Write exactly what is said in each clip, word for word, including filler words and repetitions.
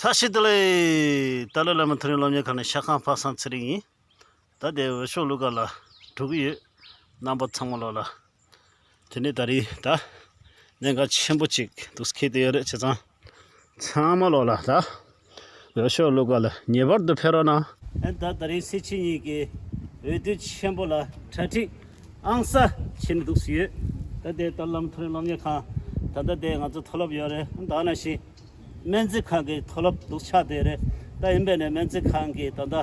བཀྲ་ཤིས་བདེ་ལེགས། ཏཱ་ལའི་བླ་མ་མཐོ་རིམ་སློབ་གཉེར་ཁང་ནས་ཤར་ཁང་པ་སངས་ཚེ་རིང་ཡིན། ད་དེ་འོས་ཤོག་བླུག་ག་ལ་འགྲོ་གི་ཡོད། རྣམ་པ་ཚང་མ་ལོག་ལ། དེ་ནས་ད་རིང་ད་གནད་འགག་ཆེན་པོ་གཅིག་འདུག་འཁེལ་བསྡད་ཡོད་རེད། བྱས་ཙང་ཚང་མ་ལོག་ལ་ད་འོས་ཤོག་བླུག་ག་ལ་ངེས་པར་དུ་ཕེབས་རོགས་གནང་། ཨ་ད་ད་རིང་སེ་ཆེན་གཉིས་ཀྱི་འོས་བསྡུ་ཆེན་པོ་ལ་གྲ་སྒྲིག་ཨང་གསར་བྱས་ནས་འདུག་སེ་ཡོད། ད་དེ་ཏཱ་ལའི་བླ་མ་མཐོ་རིམ་སློབ་གཉེར་ཁང་ད་ལྟ་དེ་ང་ཚོ་མཐོ་སློབ་ཡོད་རེད། ད་ནང་བཞིན་སྨན་རྩིས་ཁང་གི་མཐོ་སློབ་འདུག་ཆགས་བསྡད་རེད། ད་ཡིན་པས་ནས་སྨན་རྩིས་ཁང་གི་ད་ལྟ་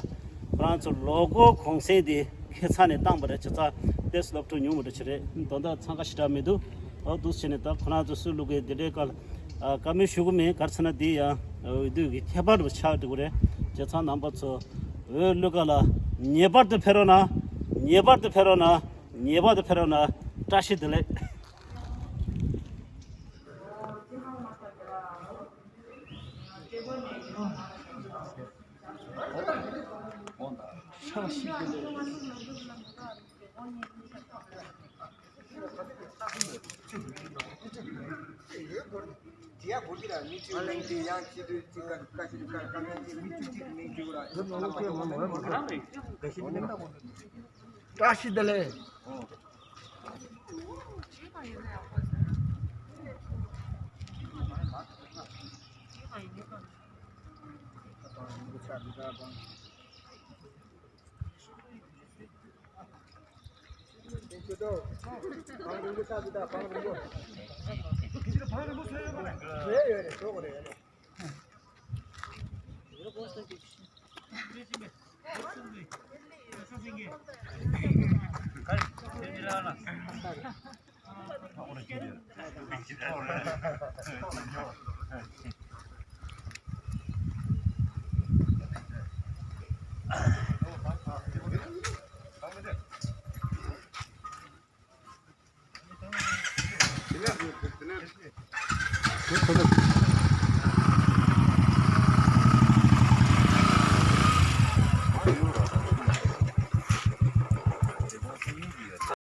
ཁོ་རང་ཚོ་ལོ་འཁོར་གུང་སེང་དེ་ཁེ་ཚང་ནས་བཏང་པ་རེད། བྱས་ཙང་དེ་སློབ་ཕྲུག་ཉུང་མི་འདྲ་ཅིག་རེད། ད་ལྟ་འཚང་ཁ་ཞེ་དྲག་མི་འདུག་འོ་འདུག་བྱས་ནས་ད་ཁོ་རང་ཚོ་སུ་བླུག་གི་དེ་འདྲའི་སྐབས་ཨ་བཀའ་མོལ་ཞུ་གི་མིན། ག་རེ་ཟེར་ན་འདི་ཡང་འོས་བསྡུ་གི་ཁྱད་པར་དུ་ཆགས་འགྲོ་གི་རེད། བྱས་ཙང་རྣམ་པ་ཚོ་འོས་བླུག་ག་ལ་ངེས་པར་དུ་ཕེབས་རོགས་གནང་། ངེས་པར་དུ་ཕེབས་རོགས་གནང་། ངེས་པར་དུ་ཕེབས་རོགས་གནང་། བཀྲ་ཤིས་བདེ་ལེགས། བཀྲ་ཤིས་བདེ་ལེགས།